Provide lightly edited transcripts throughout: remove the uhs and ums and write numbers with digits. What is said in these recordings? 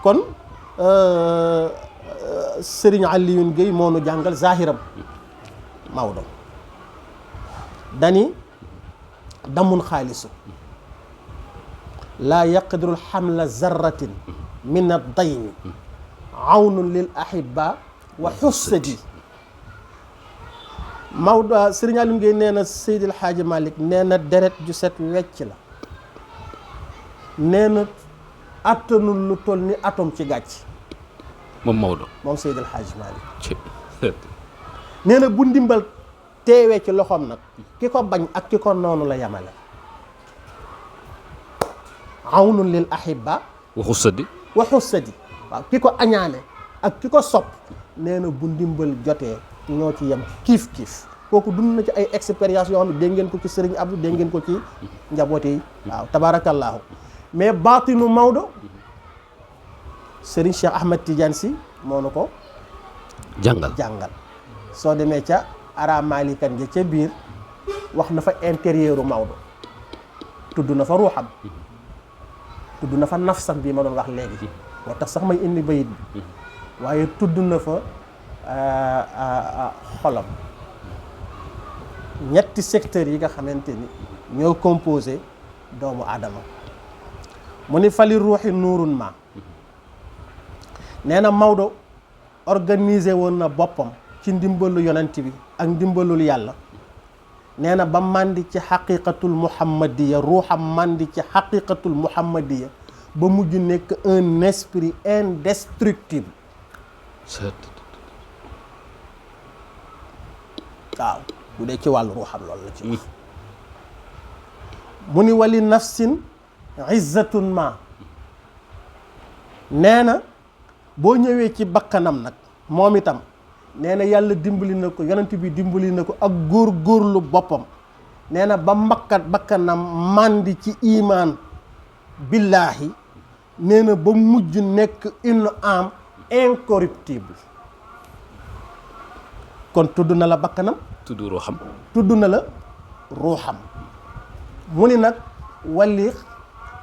kon Serigne Alioune Gueye moo nu jàngal zahiram Maodo dani damun xaalisu laa yaqdirul xamla zarratin min ad-dayni awnun lil ahibba wa xussadi Maodo Serigne Alioune Gueye nee na Seydil Hadji Malick nee na deret ju set wecc la nee na attanul lu toll ni atom ci gàcc moom Maodo moom Seydil Hadji Malick nee na bu ndimbal teewee ci loxoom nag ki ko bañ ak ki ko noonu la yamale awnun lil ahibba waxu sadi waaw ki ko añaane ak ki ko sopp nee na bu ndimbal jotee ñoo ci yem kiif kiif kooku dund na ci ay expérience yoo xam ne dégg ngeen ko ci Serigne Abdou dégg ngeen ko ci njaboot yi waaw tabaarakallaahu mais baatinu Maodo Serigne Cheikh Ahmed Tidiane Sy moo na ko jàngal soo demee ca ara malikan ja ca biir wax na fa intérieur u Maodo tudd na fa ruuxam tudd na fa nafsam bi ma doon wax léegi moo tax sax may indi bayit bi waaye tudd na fa xolam ñetti secteurs yi nga xamante ni ñoo composé doomu aadama mu ni fali ruuxi nuurun ma nee na Maodo organisé woon na boppam ci ndimbalu yonent bi ak ndimbalul yàlla nee na ba màndi ci xaqiqatul muhammadiya ruuxam màndi ci xaqiqatul muhammadiya ba mujj nekk un esprit indestructible waaw bu dee ci wàllu ruuxam loolu la ci wax mu ni wali nafsin izzatun ma nee na boo ñëwee ci bakkanam nag moom itam nee na yàlla dimbali na ko yonent bi dimbali na ko ak góorgóorlu boppam nee na ba bakkanam màndi ci imaan billaahi nee na ba mujj nekk une âme incorruptible kon tudd na la bakkanam tudd na la ruuxam mu ni nag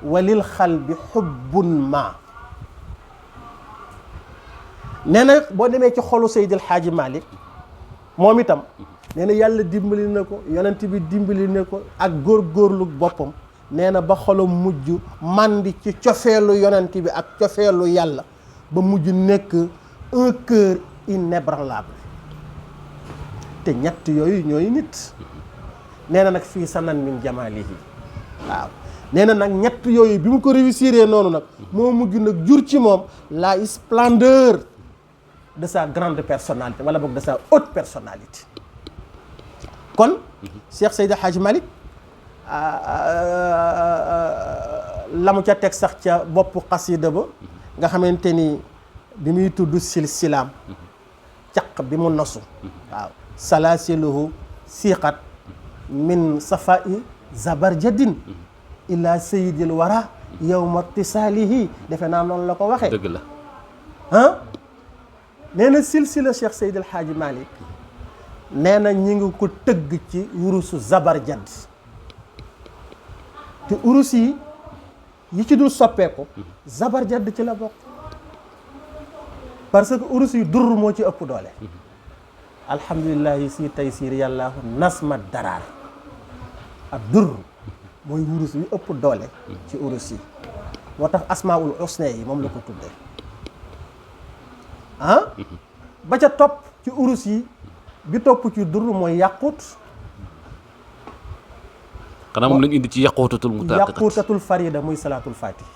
walil xal bi xubbun ma nee na boo demee ci xolu Seydil Hadji Malick moom itam nee na yàlla dimbali na ko yonent bi dimbali na ko ak góorgóorlu boppam nee na ba xolam mujj màndi ci cofeelu yonent bi ak cofeelu yàlla ba mujj nekk un cœur inébranlable te ñett yooyu ñooy nit nee na nag fii sanan min jamalihi waaw nee na nag ñett yooyu bi mu ko réussir noonu nag moo mujj nag jur ci moom la splendeur de sa grande personnalité wala boog de sa haute personnalité kon Cheikh Seydi Hadji Malick la mu ca teg sax ca boppu xasida ba nga xamante ni bi muy tudd silsilaam caq bi mu nosu waaw salaasiluhu siqat min safai zabarjadin ila sayidil wara yawma tisaalihi defe naa noonu la ko waxee dëgg la nee na silsila Cheikh Seydil Hadji Malick nee na ñi ngi ko tëgg ci urusu zabarjad te urus yi ci dul soppeeku zabarjad ci la bokk parce que urus yi dur moo ci ëpp doole alhamdulillahi si taysir yàllaahu nasma daraar ak dur mooy urus yi ëpp doole ci urus yi moo tax asmaul husna yi moom la ko tuddee ba ca topp ci urus yi bi topp ci dur mooy yàqut xanaa moom lañu indi ci yàquutatul farida muy salaatul fatih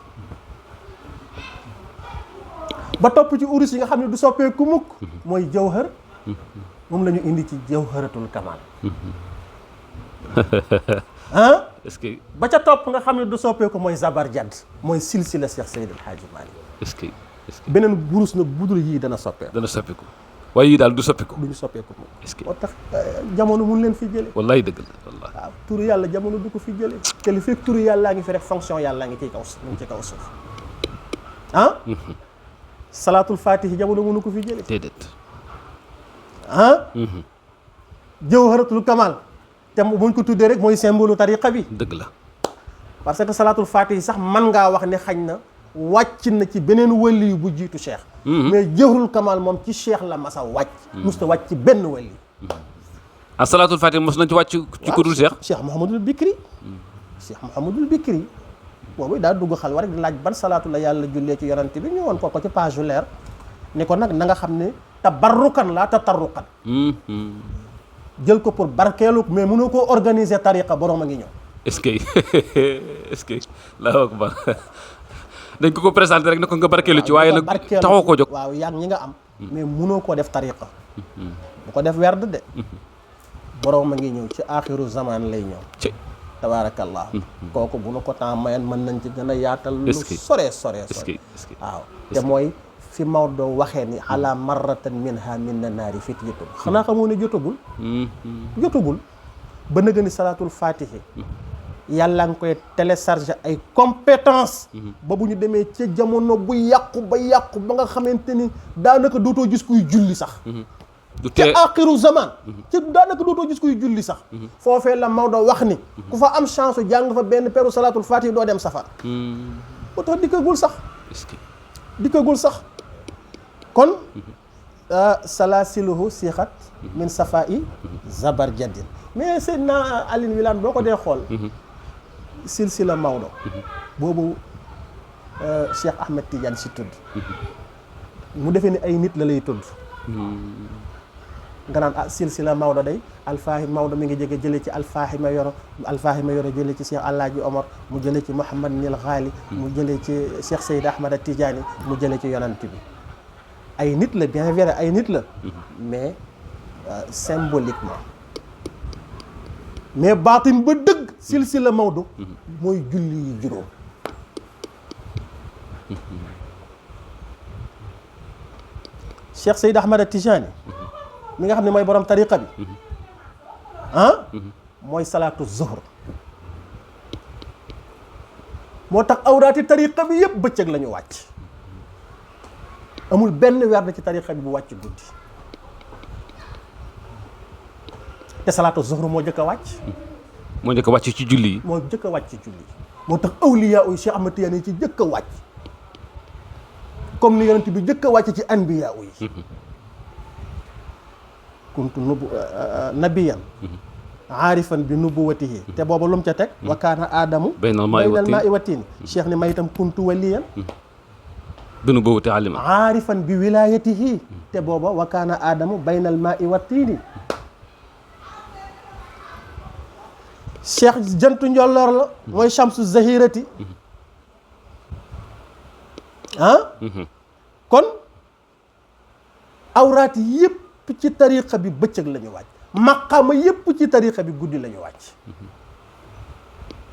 ba topp ci urus yi nga xam ne du soppeeku mukk mooy jawhar moom la ñu indi ci jawharatul kamal est-ce que ba ca topp nga xam ne du soppeeku mooy zabarjad mooy silsila Cheikh Seydil Hadji Malick est-ce que beneen burus nag budul yii dana soppeeku waaye yii daal du soppeeku duñu soppeeku moom est-ce que moo tax jamono mun leen fi jële wallaay dëgg la wallaay waaw turu yàlla jamono du ko fi jële te li fekk turu yàllaa ngi fi rek fonction yàllaa ngi ciy kaw mu ngi ci kaw suuf salaatul fatihi jamono mënu ko fi jële déedéet jawharatul kamal te buñ ko tuddee rek mooy symbole tariqa bi dëgg la parce que salaatul fatihi sax man ngaa wax ne xañ na wàcc na ci beneen wali bu jiitu cheikh mais jawharul kamal moom ci cheikh la masa wàcc musta wàcc ci benn wali salaatul fatih mos nañ ci wàcc ci ku dul cheikh cheikh Mouhamadul Bikri cheikh Mouhamadul Bikri boobu daa dugg xalwa rek di laaj ban salaatu la yàlla jullee ci yonent bi ñu woon ko ci page leer ni ko nag na nga xam ne tabarrukan laa tatarruqan jël ko pour barkeelu mais mënoo koo organiser tariqa borom a ngi ñëw est-ce que est-ce que Allahu akbar dañ ko présenté rek ne ko nga barkeelu ci waaye nag taxoo ko jóg waaw yaa ñi nga am mais mënoo koo def tariqa bu ko def werd de borom a ngi ñëw ci axiru zaman lay ñëw tabaarakallah kooku bu nu ko temps mayen mën nañ ci gën a yaatal lu sore waaw te mooy fi Maodo waxee ni ala marratan minha min na naari fityatun xanaa xamoo ne jotagul ba nëga ni salaatul fatihi yàlla nga koy télécharger ay compétence ba bu ñu demee ca jamono bu yàqu ba nga xamante ni daanaka dootoo gis kuy julli sax ci axiru zaman ci daanaka dootoo gis kuy julli sax foofee la Maodo wax ni ku fa am chance jàng fa benn peru salaatul fatihi doo dem safar moo tax dikkagul sax kon salaasiluhu siixat min safai zabarjadin mais Seydina Alioune Wilane boo ko dee xool silsila Maodo boobu Cheikh Ahmed Tidiane si tudd mu defee ni ay nit la lay tudd nga naan silsila Maodo day alfahim Maodo mi ngi jële ci alfahima yoro jële ci Cheikh Alaaji Omar mu jële ci Mouhamad Nil Ghali mu jële ci Cheikh Seyd Ahmad Tidiane mu jële ci yonant bi ay nit la bien vrai ay nit la mais symboliquement mais baatin ba dëgg silsila Maodo mooy julli yi juróom Cheikh Seyd Ahmad Tidiane mi nga xam ne mooy borom tariqa bi mooy salaatu zuhr moo tax awraati tariqa bi yëpp bëccëg la ñu wàcc amul benn weer ci tariqa bi bu wàcc guddi te salaatu zuhr moo jëkk a wàcc moo jëkk a wàcc ci julli yi moo jëkk a wàcc ci julli yi moo tax awliyaa yi Cheikh Ahmad Tidiane yi ci jëkk a wàcc comme ni yonent bi jëkk a wàcc ci anbiyaa yi kuntu nabiyan aarifan bi nubuwatihi te booba lu mu ca teg wa kaana aadamu baynal maa'i wa tiin cheikh ni may itam kuntu waliyan bi nubuwati alima aarifan bi wilayatihi te booba wa kaana aadamu baynal maa'i wa tiini cheikh jantu njolloor la mooy shamsu zahirati kon awraat yëpp ci tariqa bi bëccëg la ñu wàcc maqaama yépp ci tariqa bi guddi la ñu wàcc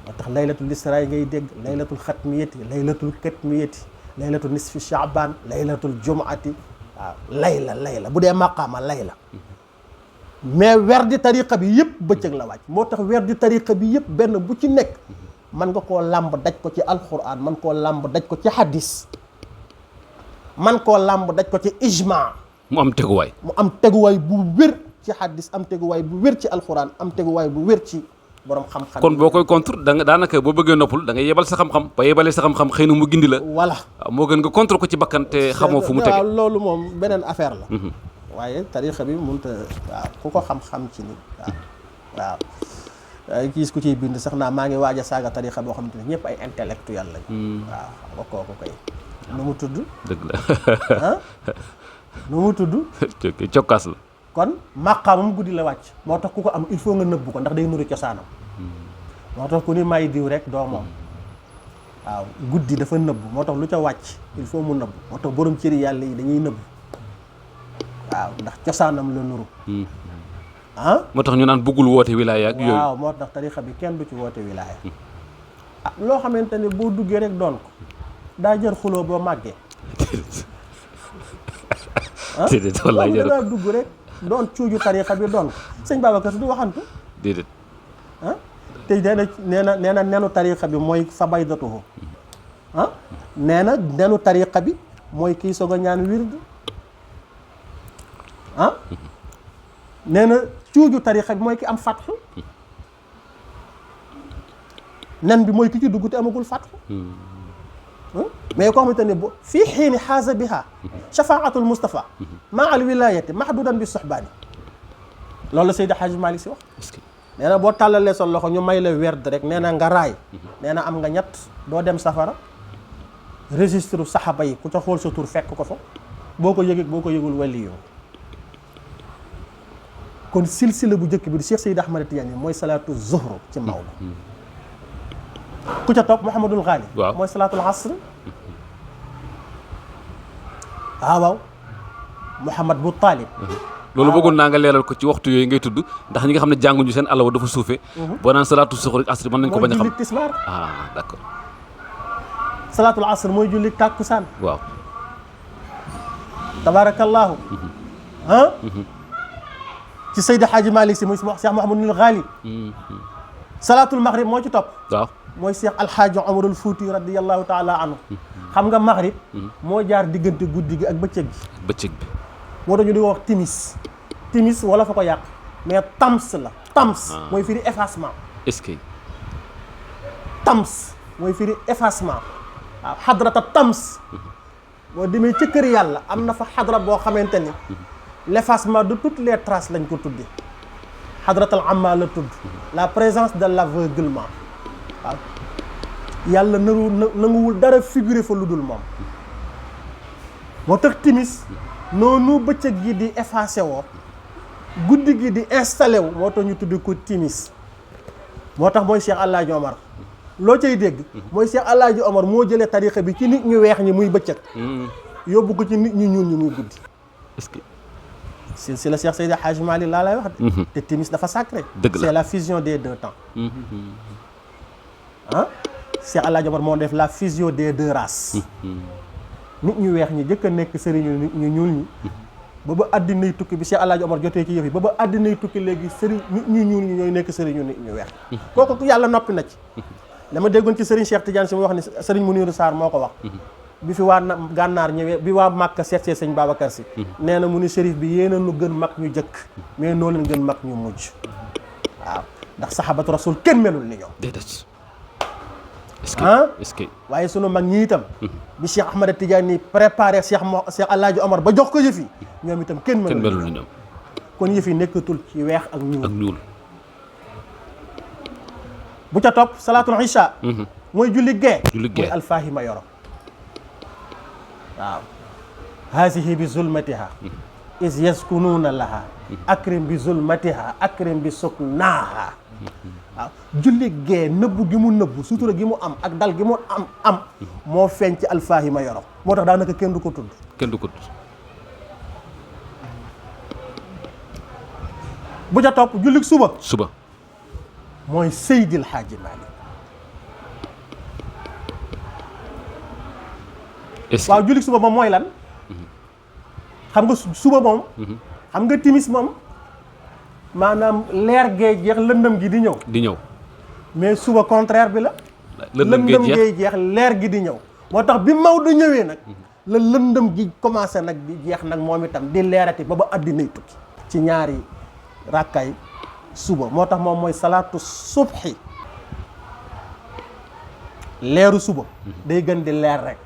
moo tax laylatul israa ngay dégg laylatul xatmiyati laylatul katmiyati laylatul nisfi shaaban laylatul jumaati waaw layla bu dee maqaama layla mais weer di tariqa bi yëpp bëccëg la wàcc moo tax weer di tariqa bi yëpp benn bu ci nekk man nga koo làmb daj ko ci alquran man koo làmb daj ko ci hadis man koo làmb daj ko ci ijma mu am teguwaay bu wér ci hadis am teguwaay bu wér ci alquran am teguwaay bu wér ci borom xam-xam kon boo koy contre da nga daanaka boo bëggee noppul da ngay yebal sa xam-xam ba yebalee sa xam-xam xëy na mu gindi la voilà moo gën nga contre ko ci bakkan te xamoo fu mu tege waaw loolu moom beneen affaire la waaye tarixa bi mënut a waaw ku ko xam-xam ci ni waaw gis ku ciy bind sax naa maa ngi waaj a saaga tarixa boo xamante ne ñëpp ay intellectuel lañ waaw xam nga kooku kay nu mu tudd dëgg la nu mu tudd cokkaas la kon maqaamam guddi la wàcc moo tax ku ko am il faut nga nëbbu ko ndax day nuru cosaanam moo tax ku ni may diw rek doo moom waaw guddi dafa nëbbu moo tax lu ca wàcc il faut mu nëbbu moo tax borom cëri yàlla yi dañuy nëbbu waaw ndax cosaanam la nuru moo tax ñu naan bëggul woote wilaaya ak yooyu waaw moo tax tarixa bi kenn du ci woote wilaaya loo xamante ne boo duggee rek doon ko daa jër xuloo boo màggee déedéet wallaay jërëjëf daa dugg rek doon cuuju tarixa bi doon ko sëñ Babacar du waxantu déedéet te nee na nenu tarixa bi mooy fa baydatuhu nee na nenu tarixa bi mooy kii soog a ñaan wird nee na cuuju tarixa bi mooy ki am fatxu nen bi mooy ki ci dugg te amagul fatxu mais koo xamante ne bu fii xiini xaasa biha shafaatul Mustafa maa al wilayati mahdudan bi soxbaani loolu la Seydi Hadji Malick Sy wax. nee na boo tàllalee sa loxo ñu may la werd rek nee na nga raay nee na am nga ñett doo dem safara registre saxaba yi ku ca xool sa tur fekk ko fa boo ko yëgee boo ko yëgul waliyu kon silsila bu njëkk bi di Cheikh Seydi Ahmad Tidiane mooy salaatu zuhru ci Maodo ku ca topp Mouhamadul Ghali mooy salaatul asr waaw Mouhamad bu Talib loolu bëggoon naa nga leeral ko ci waxtu yooyu ngay tudd ndax ñi nga xam ne jànguñu seen alawa dafa suufe boo naan salaatu zuhru ak asr mën nañ ko bañ a xam mooy julli tisbaar d'accord salaatul asr mooy julli tàkkusaan waaw tabaarakallaahu ci Seydi Hadji Malick Sy muy Cheikh Mouhamadul Ghali salaatul maghrib moo ci topp waaw mooy Cheikh Alhaaji Omarul Fuuti radiyallahu taala anhu xam nga maghrib moo jaar diggante guddi gi ak bëccëg bi moo tax ñu di wax timis wala fa ko yàq mais tams la tams mooy firi effacement est-ce que tams mooy firi effacement waaw xadrata tams boo demee ci kër yàlla am na fa xadra boo xamante ni l'effacement de toutes les traces lañ ko tuddee xadratal amma la tudd la présence de l'aveuglement waaw yàlla nanguwul dara figurer fa lu dul moom moo tax timis noonu bëccëg gi di effacé woo guddi gi di installé wu moo tax ñu tudd ko timis moo tax mooy Cheikh Alaaji Omar loo cay dégg mooy Cheikh Alaaji Omar moo jëlee tarixa bi ci nit ñu weex ñi muy bëccëg yóbbu ko ci nit ñu ñuul ñi muy guddi est-ce que si la Cheikh Seydi Hadji Malick laa lay wax de te timis dafa sacré c'est la fusion des deux temps Cheikh Alaaji Omar moo def la fusion des deux races nit ñu weex ñi jëkk a nekk sëriñu nit ñu ñuul ñi ba àddinay tukki bi Cheikh Alaaji Omar jotee ci yëf yi ba àddinay tukki léegi sëriñ nit ñu ñuul ñi ñooy nekk sëriñu nit ñu weex kooku yàlla noppi na ci dama déggoon ci sëriñ Cheikh Tidiane si mu wax ni sëriñ Muniru Sarr moo ko wax bi fi waa gànnaar ñëwee bi waa Màkka seetsee sëñ Babacar Si nee na mu ni shérif bi yéena nu gën mag ñu jëkk mais noo leen gën mag ñu mujj waaw ndax saxaabatu rasul kenn melul ni ñoom est-ce que waaye sunu mag ñi itam bi Cheikh Ahmad Tidiane préparé Cheikh Alaaji Omar ba jox ko yëf yi ñoom itam kenn melul ni ñoom kon yëf yi nekkatul ci weex ak ñuul bu ca topp salaatul isha mooy julli gee mooy alfahima yoro waaw haasihi bi zulmatiha is yaskunuuna laha akrim bi zulmatiha akrim bi suknaaha waaw julli gee nëbbu gi mu nëbbu sutura gi mu am ak dal gi mu am moo feeñ ci alfahima yoro moo tax daanaka kenn du ko tudd bu ca topp julli suba mooy Seydil Hadji Malick waaw julli suba moom mooy lan xam nga suba moom xam nga timis moom maanaam leer gee jeex lëndëm gi di ñëw mais suba contraire bi la lëndëm gee jeex leer gi di ñëw moo tax bi Maodo ñëwee nag la lëndëm gi commencé nag di jeex nag moom itam di leerati ba àddinay tukki ci ñaari rakkay suba moo tax moom mooy salaatu subhi leeru suba day gën di leer rek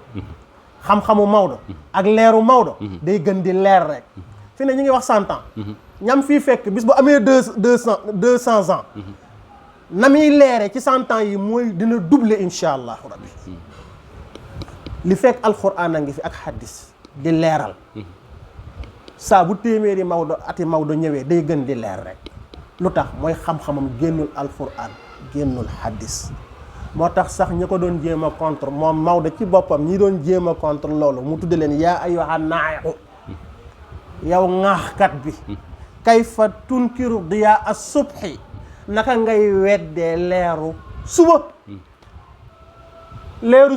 xam-xamu Maodo ak leeru Maodo day gën di leer rek fi ne ñu ngi wax 100 ans ñam fii fekk bis bu amee 200 ans na muy leere ci 100 ans yi mooy dina doubler insha allahu rabbi li fekk alquran a ngi fi ak hadis di leeral saa bu téeméeri ati Maodo ñëwee day gën di leer rek lu tax mooy xam-xamam génnul alquran génnul hadis moo tax sax ñi ko doon jéem a contre moom Maodo ci boppam ñi doon jéem a contre loolu mu tudde leen yaa ayyuhan naa'iqu yow ŋaaxkat bi kayfa tunkiru diyaa as-subhi naka ngay weddee leeru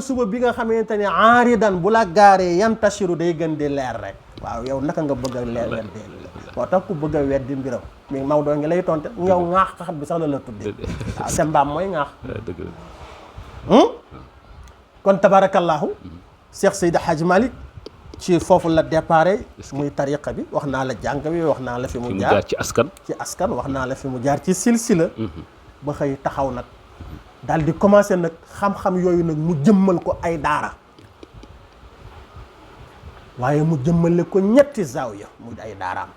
suba bi nga xamante ne aaridan bu la gaaree yantashiru day gën di leer rek waaw yow naka nga bëgg a leer weddee moo tax ku bëgg a weddi mbiram mais Maodo ngi lay tonte yow ŋaaxkat bi sax la tuddee waaw sa mbaam mooy ŋaax kon tabarakallahu Cheikh Seydi Hadji Malick ci foofu la déparé muy tariqa bi wax naa la jàng bi wax naa la fi mu jaar ci askan wax naa la fi mu jaar ci silsila ba xëy taxaw nag daal di commencé nag xam-xam yooyu nag mu jëmmal ko ay daara waaye mu jëmmale ko ñetti zaawiya mu ay daaraam